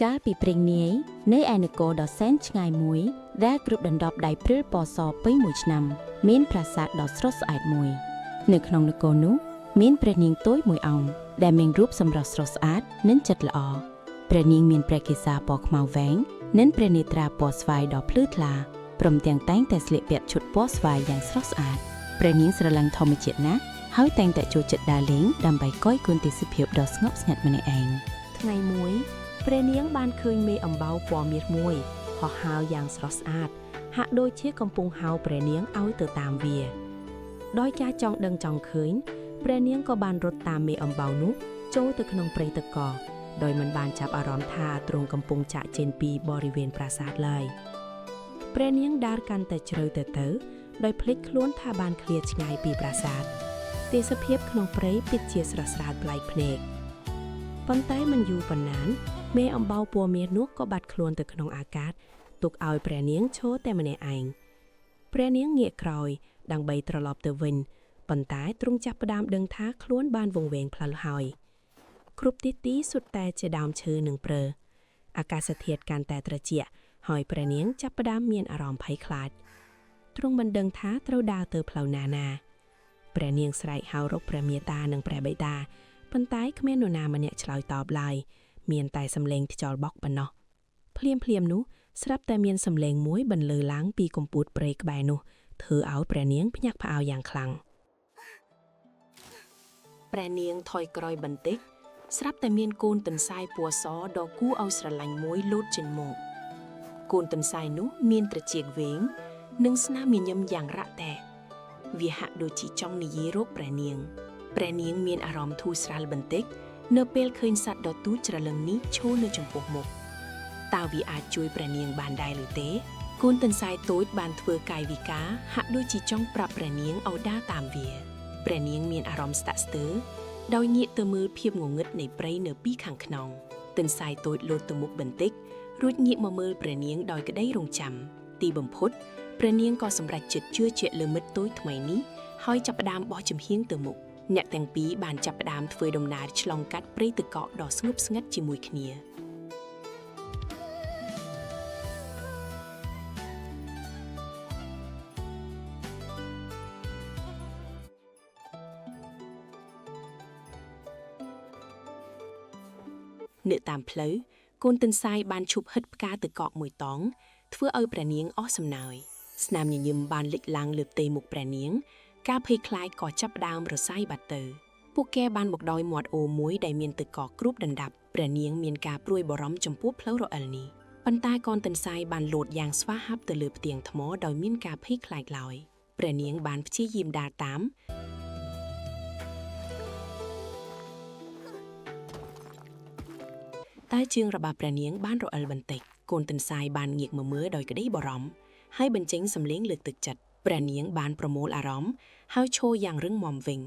កាលពីព្រេងនាយនៅឯនគរដ៏សែនឆ្ងាយមួយដែលគ្របដណ្ដប់ដោយព្រិលពណ៌សពេញមួយឆ្នាំ មានប្រាសាទដ៏ស្រស់ស្អាតមួយ នៅក្នុងនគរនោះមានព្រះនាងតូចមួយអង្គដែលមានរូបសម្រស់ស្រស់ស្អាតនិងចិត្តល្អព្រះនាងមានព្រះកេសាពណ៌ខ្មៅវែងនិងព្រះនេត្រាពណ៌ស្វាយដ៏ភ្លឺថ្លាព្រមទាំងតែងតែស្លៀកពាក់ឈុតពណ៌ស្វាយយ៉ាងស្រស់ស្អាតព្រះនាងស្រឡាញ់ធម្មជាតិណាស់ហើយតែងតែចូលចិត្តដើរលេងដើម្បីកយគន់ទេសភាពដ៏ស្ងប់ស្ងាត់ម្នាក់ឯង ថ្ងៃមួយព្រះនាងបានឃើញមេអំបៅពណ៌មាសមួយហោះហើរយ៉ាងស្រស់ស្អាត ហាក់ដូចជាកំពុងហៅព្រះនាងឲ្យទៅតាមវា ដោយការចង់ដឹងចង់ឃើញព្រះនាងក៏បានរត់តាមមេអំបៅនោះចូលទៅក្នុងព្រៃទឹកកកដោយមិនបានចាប់អារម្មណ៍ថាទ្រង់កំពុងចាក់ចេញពីបរិវេណប្រាសាទឡើយព្រះនាងដើរកាន់តែជ្រៅទៅទៅដោយភ្លេចខ្លួនថាបានឃ្លាតឆ្ងាយពីប្រាសាទទេសភាពក្នុងព្រៃពិតជាស្រស់ស្អាតប្លែកភ្នែក ប៉ុន្តែមិនយូរប៉ុន្មានមេអំបៅពណ៌មាសនោះក៏បាត់ខ្លួនទៅក្នុងអាកាសទុកឲ្យព្រះនាងឈរតែម្នាក់ឯងព្រះនាងងាកក្រោយដើម្បីត្រឡប់ទៅវិញប៉ុន្តែទ្រង់ចាប់ផ្ដើមដឹងថាខ្លួនបានវង្វេងផ្លូវហើយគ្រប់ទិសទីសុទ្ធតែជាដើមឈើនិងព្រើអាកាសធាតុកាន់តែត្រជាក់ហើយព្រះនាងចាប់ផ្ដើមមានអារម្មណ៍ភ័យខ្លាចទ្រង់មិនដឹងថាត្រូវដើរទៅផ្លូវណាណាព្រះនាងស្រែកហៅរកព្រះមេតានិងព្រះបិតា ប៉ុន្តែគ្មាននរណាម្នាក់ឆ្លើយតបឡើយ មានតែសំឡេងខ្យល់បក់ប៉ុណ្ណោះ ភ្លាមភ្លាមនោះស្រាប់តែមានសំឡេងមួយបន្លឺឡើងពីកំពូតព្រៃក្បែរនោះធ្វើឲ្យព្រះនាងភ្ញាក់ផ្អើលយ៉ាងខ្លាំង ព្រះនាងថយក្រោយបន្តិចស្រាប់តែមានកូនទន្សាយពណ៌សដ៏គួរឲ្យស្រឡាញ់មួយលោតចេញមកកូនទន្សាយនោះមានត្រចៀកវែងនិងស្នាមញញឹមយ៉ាងរាក់ទាក់វាហាក់ដូចជាចង់និយាយរកព្រះនាងព្រះនាងមានអារម្មណ៍ធូរស្រាលបន្តិចនៅពេលឃើញសត្វដ៏ទូចច្រឡឹងនេះឈរនៅចំពោះមុខតើវាអាចជួយព្រះនាងបានដែរឬទេកូនទន្សាយតូចបានធ្វើកាយវិការហាក់ដូចជាចង់ប្រាប់ព្រះនាងឲ្យដើរតាមវាព្រះនាងមានអារម្មណ៍ស្ទាក់ស្ទើរ ដោយងាកទៅមើលភាពងងឹតនៃព្រៃនៅពីខាងក្នុងទន្សាយតូចលោតទៅមុខបន្តិចរួចងាកមកមើលព្រះនាងដោយក្តីរងចាំ ទីបំផុតព្រះនាងក៏សម្រេចចិត្តជឿជាក់លើមិត្តតូចថ្មីនេះហើយចាប់ផ្ដើមបោះជំហានទៅមុខអ្នកទាំងពីរបានចាប់ផ្ដើមធ្វើដំណើរឆ្លងកាត់ព្រៃទឹកកកដ៏ស្ងប់ស្ងាត់ជាមួយគ្នា នៅតាមផ្លូវកូនទន្សាយបានឈប់ហិតផ្កាទឹកកកមួយតង់ធ្វើឲ្យព្រះនាងអស់សំណើយស្នាមញញឹមបានលេចឡើងលើផ្ទៃមុខព្រះនាង ការភ័យខ្លាចក៏ចាប់ផ្ដើមរសាយបាត់ទៅ ពួកគេបានមកដោយមាត់អូរមួយដែលមានទឹកកកគ្របដណ្ដប់ព្រះនាងមានការព្រួយបារម្ភចំពោះផ្លូវរអិលនេះប៉ុន្តែកូនទន្សាយបានលោតយ៉ាងស្វាហាប់ទៅលើផ្ទាំងថ្មដោយមានការភ័យខ្លាចឡើយព្រះនាងបានព្យាយាមដើរតាម តែជើងរបស់ព្រះនាងបានរអិលបន្តិចកូនទន្សាយបានងាកមកមើលដោយក្តីបារម្ភហើយបញ្ចេញសំឡេងលើកទឹកចិត្តព្រះនាងបានប្រមូលអារម្មណ៍ហើយឈរយ៉ាងរឹងមាំវិញ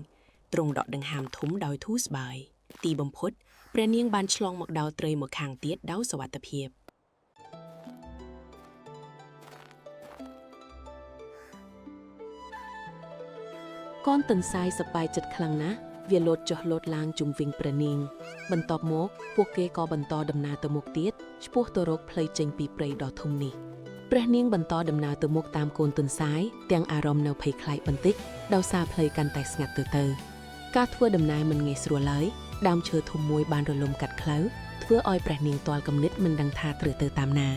ទ្រង់ដកដង្ហើមធំដោយធូរស្បើយទីបំផុតព្រះនាងបានឆ្លងមកដល់ត្រីមួយខាងទៀតដោយសុវត្ថិភាព កូនទន្សាយសប្បាយចិត្តខ្លាំងណាស់វាលោតចុះលោតឡើងជុំវិញព្រះនាង បន្ទាប់មកពួកគេក៏បន្តដំណើរទៅមុខទៀតឆ្ពោះទៅរកផ្លូវចេញពីព្រៃដ៏ធំនេះព្រះនាងបន្តដំណើរទៅមុខតាមកូនទន្សាយទាំងអារម្មណ៍នៅភ័យខ្លាចបន្តិចដោយសារផ្លូវកាន់តែស្ងាត់ទៅទៅការធ្វើដំណើរមិនងាយស្រួលឡើយដើមឈើធំមួយបានរលំកាត់ផ្លូវធ្វើឲ្យព្រះនាងទាល់គំនិតមិនដឹងថាត្រូវទៅតាមណា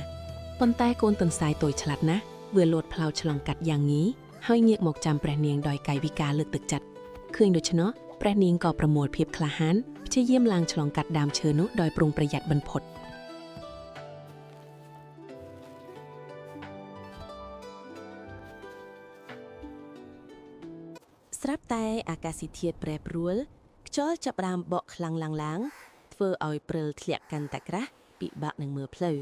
ប៉ុន្តែកូនទន្សាយតូចឆ្លាតណាស់វាលោតផ្លូវឆ្លងកាត់យ៉ាងងាយហើយងាកមកចាំព្រះនាងដោយកាយវិការលើកទឹកចិត្តឃើញដូច្នោះព្រះនាងក៏ប្រមូលភាពក្លាហានព្យាយាមឡើងឆ្លងកាត់ដើមឈើនោះដោយប្រុងប្រយ័ត្នបំផុត ស្រាប់តែអាកាសធាតុប្រែប្រួលខ្យល់ចាប់ផ្ដើមបក់ខ្លាំងឡើងឡើងធ្វើឲ្យព្រិលធ្លាក់កាន់តែក្រាស់ពិបាកនឹងមើលផ្លូវ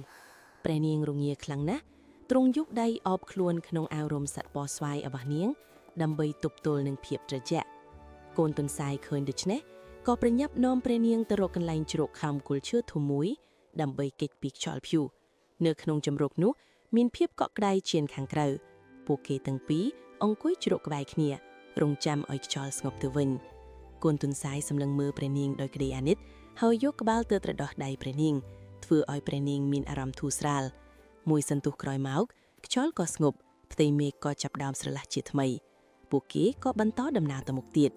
ព្រះនាងរងាខ្លាំងណាស់ទ្រង់យកដៃអបខ្លួនក្នុងអាវរំសัตว์ពណ៌ស្វាយរបស់នាង ដើម្បីទប់ទល់នឹងភាពត្រជាក់កូនទន្សាយឃើញដូច្នេះក៏ប្រញាប់នាំព្រះនាងទៅរកកន្លែងជ្រកខំគល់ឈើធំមួយដើម្បីគេចពីខ្យល់ព្យុះនៅក្នុងជម្រកនោះមានភាពកក់ក្ដៅជាងខាងក្រៅពួកគេទាំងពីរអង្គុយជ្រកក្បែរគ្នា រងចាំឲ្យខ្យល់ស្ងប់ទៅវិញកូនទុនសាយសម្លឹងមើលព្រះនាងដោយក្តីអាណិតហើយយកក្បាលទៅត្រដោះដៃព្រះនាង ធ្វើឲ្យព្រះនាងមានអារម្មណ៍ធូរស្រាលមួយសន្ទុះក្រោយមកខ្យល់ក៏ស្ងប់ផ្ទៃមេឃក៏ចាប់ផ្ដើមស្រឡះជាថ្មី ពួកគេក៏បន្តដំណើរទៅមុខទៀត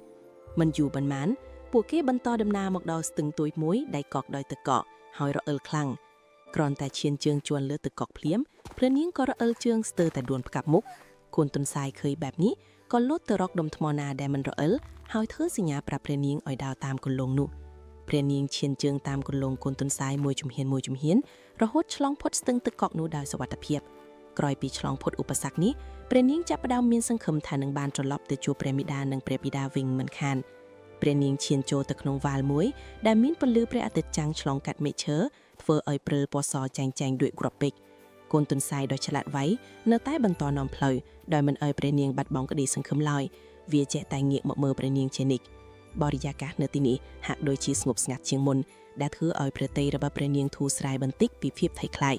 មិនយូរប៉ុន្មានពួកគេបន្តដំណើរមកដល់ស្ទឹងទួយមួយដែលកកដោយទឹកកកហើយរអិលខ្លាំងគ្រាន់តែឈានជើងជន់លើទឹកកកភ្លាមព្រះនាងក៏រអិលជើងស្ទើរតែដួនផ្កាប់មុខកូនទុនសាយឃើញបែបនេះក៏លោតទៅរកដុំថ្មណាដែលមិនរអិលហើយធ្វើសញ្ញាប្រាប់ព្រះនាងឲ្យដើរតាមគន្លងនោះព្រះនាងឈានជើងតាមគន្លងកូនទុនសាយមួយជំហានមួយជំហានរហូតឆ្លងផុតស្ទឹងទឹកកកនោះដោយសុវត្ថិភាពក្រោយពីឆ្លងផុតឧបសគ្គនេះ ព្រះនាងចាប់ផ្ដើមមានសង្ឃឹមថានឹងបានត្រឡប់ទៅជួបព្រះមាតានិងព្រះបិតាវិញមិនខានព្រះនាងឈានចូលទៅក្នុងវ៉ាលមួយដែលមានពន្លឺព្រះអាទិត្យចាំងឆ្លងកាត់មេឃឈើធ្វើឲ្យព្រិលពណ៌សចែងចែងដូចគ្រាប់ពេជ្រកូនទុនសាយដ៏ឆ្លាតវៃនៅតែបន្តនាំផ្លូវដោយមិនឲ្យព្រះនាងបាត់បង់ក្តីសង្ឃឹមឡើយវាចេះតែងាកមកមើលព្រះនាងជានិច្ចបរិយាកាសនៅទីនេះហាក់ដូចជាស្ងប់ស្ងាត់ជាងមុនដែលធ្វើឲ្យព្រះទ័យរបស់ព្រះនាងធូរស្រាយបន្តិចពីភាពភ័យខ្លាច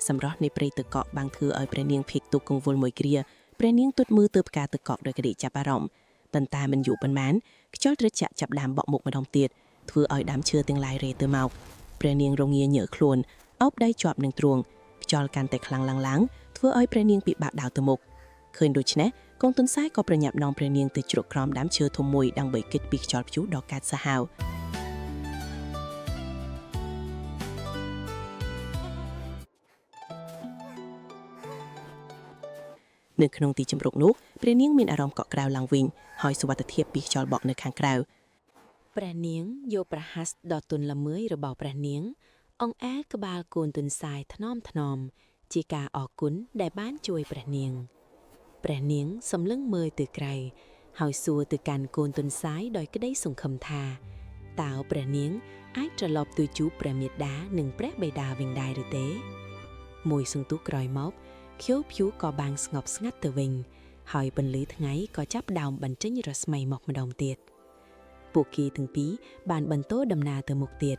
សម្រស់នៃព្រៃទឹកកកបានធ្វើឲ្យព្រះនាងភ័យទុក្ខកង្វល់មួយគ្រា ព្រះនាងទុតមើលទៅផ្កាទឹកកកដោយក្តីចាប់អារម្មណ៍ប៉ុន្តែមិនយូរប៉ុន្មានខ្យល់ត្រជាក់ចាប់ដើមបក់មុខម្ដងទៀតធ្វើឲ្យដើមឈើទាំងឡាយរេទៅមកព្រះនាងរងាញើខ្លួនអោបដៃជាប់នឹងទ្រូងខ្យល់កាន់តែខ្លាំងឡើងឡើងធ្វើឲ្យព្រះនាងពិបាកដើរទៅមុខឃើញដូច្នេះកងទុនសាយក៏ប្រញាប់នាំព្រះនាងទៅជ្រកក្រោមដើមឈើធំមួយដើម្បីគេចពីខ្យល់ព្យុះដ៏កាចសាហាវ នៅក្នុងទីជម្រកនោះព្រះនាងមានអារម្មណ៍កក់ក្ដៅឡើងវិញហើយសុវត្ថិភាពពីខ្យល់បក់នៅខាងក្រៅ ព្រះនាងយកប្រហាសដ៏ទន់ល្មើយរបស់ព្រះនាង អង្អែលក្បាលកូនទន្សាយថ្នមថ្នម ជាការអរគុណដែលបានជួយព្រះនាង ព្រះនាងសម្លឹងមើលទៅក្រៅហើយសួរទៅកាន់កូនទន្សាយដោយក្តីសង្ឃឹមថាតើព្រះនាងអាចត្រឡប់ទៅជួបព្រះមាតានិងព្រះបិតាវិញដែរឬទេ មួយសន្ទុះក្រោយមកខៀវភៀវក៏បាំងស្ងប់ស្ងាត់ទៅវិញ ហើយពន្លឺថ្ងៃក៏ចាប់ផ្ដើមបញ្ចេញរស្មីមកម្ដងទៀត ពួកគេទាំងពីរបានបន្តដំណើរទៅមុខទៀត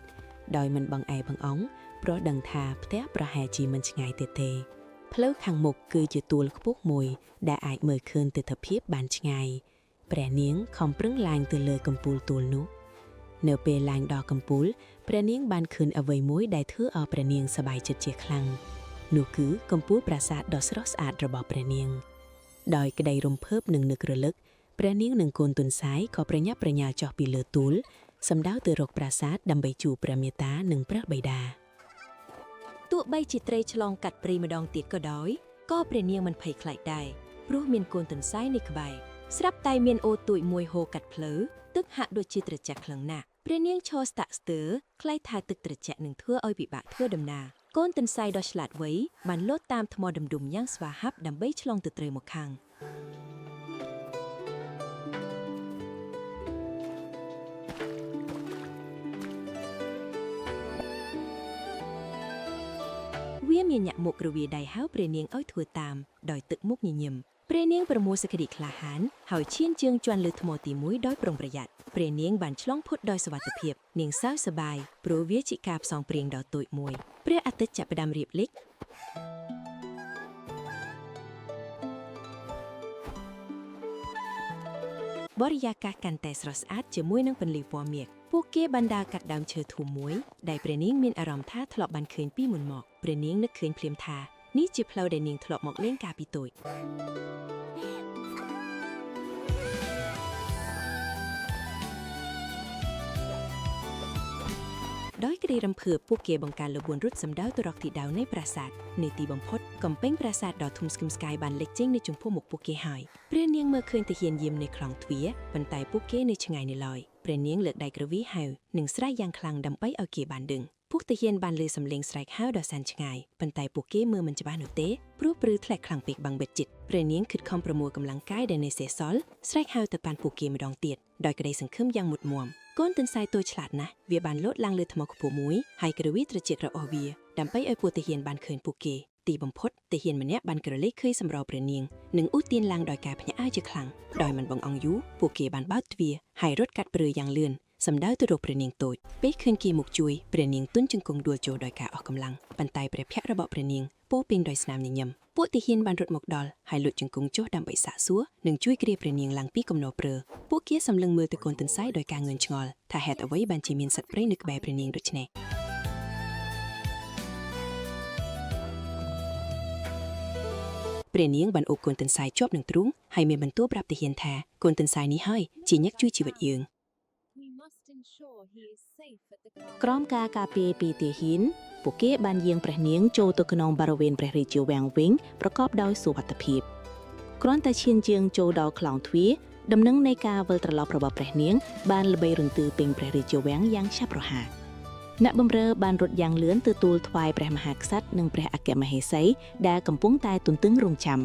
ដោយមិនបង្អែបង្អង់ព្រោះដឹងថាផ្ទះប្រហែលជាមិនឆ្ងាយទៀតទេផ្លូវខាងមុខគឺជាទួលខ្ពស់មួយ ដែលអាចមើលឃើញទិដ្ឋភាពបានឆ្ងាយព្រះនាងខំប្រឹងឡើងទៅលើកំពូលទួលនោះ នៅពេលឡើងដល់កំពូលព្រះនាងបានឃើញអ្វីមួយដែលធ្វើឲ្យព្រះនាងសប្បាយចិត្តជាខ្លាំងនោះគឺកំពូលប្រាសាទដ៏ស្រស់ស្អាតរបស់ព្រះនាង ដោយក្តីរំភើបនិងនឹករលឹក ព្រះនាងនិងកូនទុនសាយក៏ប្រញាប់ប្រញាល់ចុះពីលើទួលសម្ដៅទៅរកប្រាសាទដើម្បីជួបព្រះមេតានិងព្រះបិតា ទោះបីជាត្រីឆ្លងកាត់ព្រៃម្ដងទៀតក៏ដោយក៏ព្រះនាងមិនភ័យខ្លាចដែរព្រោះមានកូនទន្សាយនៅក្បែរស្រាប់តែមានអូទូចមួយហូរកាត់ផ្លូវទឹកហាក់ដូចជាត្រជាក់ខ្លាំងណាស់ព្រះនាងឈរស្តាក់ស្ទើរខ្លាចថាទឹកត្រជាក់នឹងធ្វើឲ្យពិបាកធ្វើដំណើរកូនទន្សាយដ៏ឆ្លាតវៃបានលោតតាមថ្មដុំដុំយ៉ាងស្វាហាប់ដើម្បីឆ្លងទៅត្រូវមកខាង វាមានញាក់មុខរវាដៃហៅព្រះនាងឲ្យធ្វើតាមដោយទឹកមុខញញឹមព្រះនាងប្រមូលសេចក្តីក្លាហានហើយឈានជើងជន់លើថ្មទីមួយដោយប្រុងប្រយ័ត្នព្រះនាងបានឆ្លងផុតដោយសុវត្ថិភាពនាងសើចសប្បាយព្រោះវាជាការផ្សងព្រេងដ៏តូចមួយព្រះអាទិត្យចាប់ផ្ដើមរៀបលិច បរិយាកាសកាន់តែស្រស់ស្អាតជាមួយនឹងពន្លឺពណ៌មាសពួកគេបានដើរកាត់ដើមឈើធំមួយដែលព្រះនាងមានអារម្មណ៍ថាធ្លាប់បានឃើញពីមុនមកព្រះនាងនឹកឃើញភ្លាមថានេះជាផ្លូវដែលនាងធ្លាប់មកលេងកាលពីតូច ដោយក្តីរំភើបពួកគេបង្ការល្បឿនរត់សម្ដៅទៅរកទីដៅនៃប្រាសាទនៃទីបំផុតកំពែងប្រាសាទដ៏ធំស្គមស្កាយបានលេចចេញនៅចំពោះមុខពួកគេហើយព្រះនាងមើលឃើញទាហានយាមនៅខ្លងទ្វារប៉ុន្តែពួកគេនៅឆ្ងាយនៅឡើយព្រះនាងលើកដៃក្រវីហៅនិងស្រែកយ៉ាងខ្លាំងដើម្បីឲ្យគេបានដឹងពួកទាហានបានឮសំឡេងស្រែកហៅដ៏សែនឆ្ងាយប៉ុន្តែពួកគេមើលមិនច្បាស់នោះទេព្រោះព្រឺធ្លាក់ខ្លាំងពេកបាំងបិទចិត្តព្រះនាងខិតខំប្រមូលកម្លាំងកាយដែលនៅសេសសល់ស្រែកហៅទៅប៉ាន់ពួកគេម្ដងទៀតដោយក្តីសង្ឃឹមយ៉ាងមុតមាំ កូនទន្សាយតូចឆ្លាតណាស់វាបានលោតឡើងលើថ្មខ្ពស់មួយហើយក្រវីត្រចៀករបស់វាដើម្បីឲ្យពួកទាហានបានឃើញពួកគេទីបំផុតទាហានម្នាក់បានក្រឡេកឃើញសម្រព្រះនាងនិងឧទានឡើងដោយការភ្ញាក់អើជាខ្លាំងដោយមិនបង្អង់យូរពួកគេបានបើកទ្វារហើយរត់កាត់ព្រឺយ៉ាងលឿនសម្ដៅទៅរកព្រះនាងតូចពេលឃើញគេមកជួយព្រះនាងទុនជង្គង់ដួលចូលដោយការអស់កម្លាំងប៉ុន្តែព្រះភ័ក្ត្ររបស់ព្រះនាងពោរពេញដោយស្នាមញញឹមពួកទាហានបានរត់មកដល់ហើយលុតជង្គង់ចុះដើម្បីសាកសួរនិងជួយគ្រាព្រះនាងឡើងពីគំនរព្រើ ពួកគេសម្លឹងមើលទៅកូនទន្សាយដោយការងឿងឆ្ងល់ថាហេតុអ្វីបានជាមានសត្វព្រៃនៅក្បែរព្រះនាងដូច្នេះ។ ព្រះនាងបានអូបកូនទន្សាយជាប់នឹងទ្រូងហើយមានបន្ទូលប្រាប់ទាហានថាកូនទន្សាយនេះហើយជាញឹកជួយជីវិតយើង ក្រោមការការពារពីទាហានពួកគេបានយាងព្រះនាងចូលទៅក្នុងបរិវេណព្រះរាជាវាំងវិញប្រកបដោយសុវត្ថិភាពគ្រាន់តែឈានជើងចូលដល់ខ្លោងទ្វារដំណឹងនៃការវិលត្រឡប់របស់ព្រះនាងបានល្បីរន្ទឺពេញព្រះរាជាវាំងយ៉ាងឆាប់រហ័សអ្នកបម្រើបានរត់យ៉ាងលឿនទៅទូលថ្វាយព្រះមហាក្សត្រនិងព្រះអគ្គមហេសីដែលកំពុងតែទន្ទឹងរង់ចាំ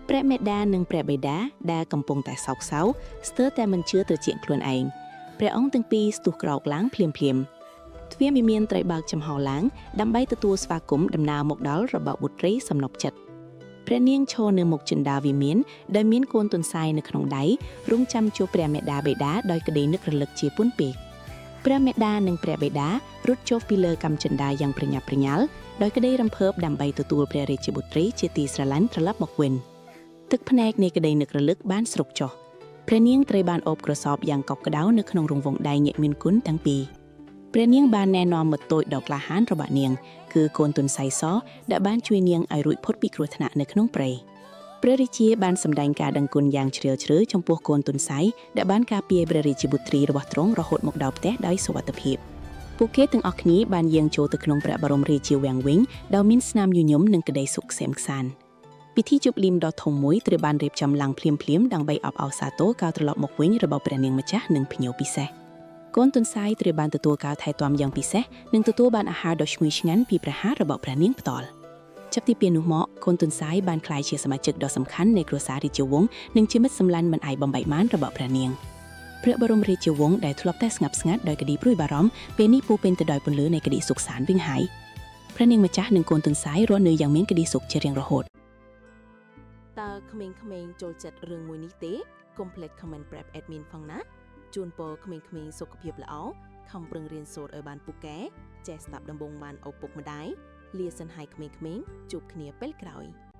ព្រះមេដានិងព្រះបិតាដែលកំពុងតែសោកសៅស្ទើរតែមិនជឿត្រចៀកខ្លួនឯងព្រះអង្គទាំងពីរស្ទុះក្រោកឡើងភ្លាមៗ ទ្វារវិមានត្រូវបើកចំហឡើងដើម្បីទទួលស្វាគមន៍ដំណើរមកដល់របស់បុត្រីសំណប់ចិត្តព្រះនាងឈរនៅមុខចិន្តាវិមានដែលមានកូនទន្សាយនៅក្នុងដៃរងចាំជួបព្រះមេដាបេដាដោយក្តីនឹករលឹកជាពន់ពេកព្រះមេដានិងព្រះបេដារត់ចុះពីលើកម្មចិន្តាយ៉ាងប្រញាប់ប្រញាល់ដោយក្តីរំភើបដើម្បីទទួលព្រះរាជបុត្រីជាទីស្រឡាញ់ត្រឡប់មកវិញទឹកភ្នែកនៃក្តីនឹករលឹកបានស្រុកចុះព្រះនាងត្រូវបានអូបក្រសោបយ៉ាងកក់ក្ដៅនៅក្នុងរង្វង់ដៃញាក់មានគុណទាំងពីរ ព្រះនាងបានណែនាំមិត្តតូចដ៏ក្លាហានរបស់នាង គឺកូនទុនសៃសដែលបានជួយនាងឲ្យរួចផុតពីគ្រោះថ្នាក់នៅក្នុងព្រៃព្រះរាជាបានសម្ដែងការដឹងគុណយ៉ាងជ្រាលជ្រៅចំពោះកូនទុនសៃដែលបានការពារព្រះរាជបុត្រីរបស់ទ្រង់រហូតមកដល់ផ្ទះដោយសុវត្ថិភាពពួកគេទាំងអស់គ្នាបានយាងចូលទៅក្នុងព្រះបរមរាជាវាំងវិញដោយមានស្នាមញញឹមនិងក្តីសុខក្សេមក្សាន្តពិធីជប់លៀមដ៏ធំមួយត្រូវបានរៀបចំឡើងភ្លាមៗដើម្បីអបអរសាទរការត្រឡប់មកវិញរបស់ព្រះនាងម្ចាស់និងភ្ញៀវពិសេស កូនទុនសាយត្រូវបានទទួលការថែទាំយ៉ាងពិសេសនិងទទួលបានអាហារដ៏ឈ្ងុយឆ្ងាញ់ពីព្រះហាររបស់ព្រះនាងផ្ទាល់ចាប់ពីពេលនោះមកកូនទុនសាយបានក្លាយជាសមាជិកដ៏សំខាន់នៃគ្រួសាររាជវង្សនិងជាមិត្តសម្លាញ់មិនអាចបំបែកបានរបស់ព្រះនាងព្រះបរមរាជវង្សដែលធ្លាប់តែស្ងប់ស្ងាត់ដោយក្តីព្រួយបារម្ភពេលនេះពោរពេញទៅដោយពន្លឺនៃក្តីសុខសាន្តវិញហើយព្រះនាងម្ចាស់និងកូនទុនសាយរស់នៅយ៉ាងមានក្តីសុខជារៀងរហូត តើក្មេងៗចូលចិត្តរឿងមួយនេះទេកុំភ្លេច comment ប្រាប់ admin ផងណាជូនពរក្មេងៗសុខភាពល្អខំប្រឹងរៀនសូត្រឲ្យបានពូកែចេះស្ដាប់ដំបូងបានឪពុកម្ដាយលាសិនហើយក្មេងៗជួបគ្នាពេលក្រោយ។